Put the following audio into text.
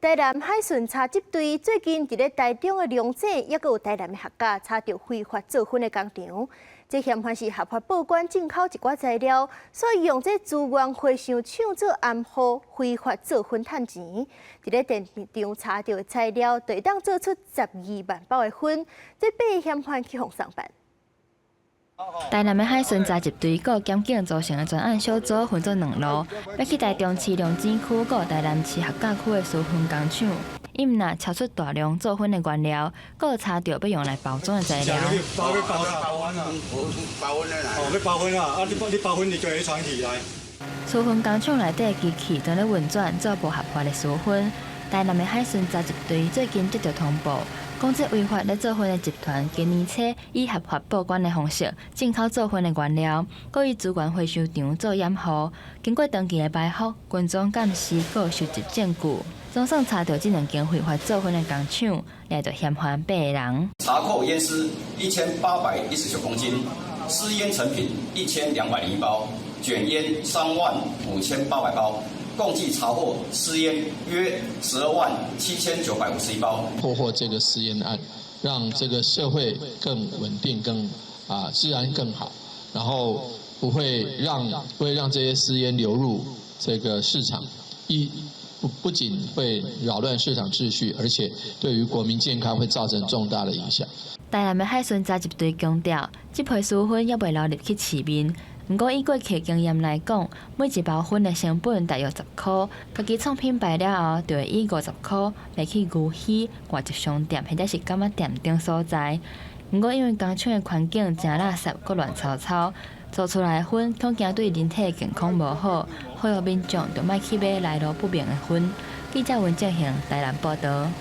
台南海巡查執隊最近佇咧台中的龍井，抑閣有台南的學甲查著非法做粉的工廠。這嫌犯是合法報關進口一寡材料，所以用這資源回收廠做掩護，非法做粉趁錢。佇咧電廠查著的材料，就會當做出12萬包的粉。這八个嫌犯去予送辦。台南的海巡查執隊佮檢警組成的專案小組分做兩路，欲去台中市龍井區佮台南市學甲區的私粉工廠，伊毋但查出大量做粉的原料，閣查著欲用來包裝的材料。包包包粉啊！包粉哦，欲包粉啊！啊，你你包粉你就會藏起來。私粉工廠內底機器正咧運轉做無合法的私粉。台南的海巡查執隊最近接著通報，講這違法咧做粉的集團，今年初以合法報關的方式進口做粉的原料，閣以資源回收場做掩護。經過長期的埋伏、跟蹤監視，閣收集證據，總算查著這兩間非法做粉的工廠，掠著嫌犯八個人。查扣煙絲1819公斤，私煙成品1201包，卷煙35800包。共計查獲私煙約12萬7951包。破獲這個私煙案，讓這個社會更穩定、更治安更好，然後不會讓這些私煙流入這個市場，一不僅會擾亂市場秩序，而且對於國民健康會造成重大的影響。台南的海巡查執隊強調，這批私粉猶未流入去市面。毋過以過去經驗來講，每一包粉的成本大約10箍，家己創品牌了後，就會以50箍賣去牛墟、外籍商店或者是柑仔店等所在。毋過因為工廠的環境誠垃圾，閣亂糟糟，做出來的粉恐驚對人體健康無好，呼籲民眾著莫去買來路不明的粉。記者溫正賢台南報導。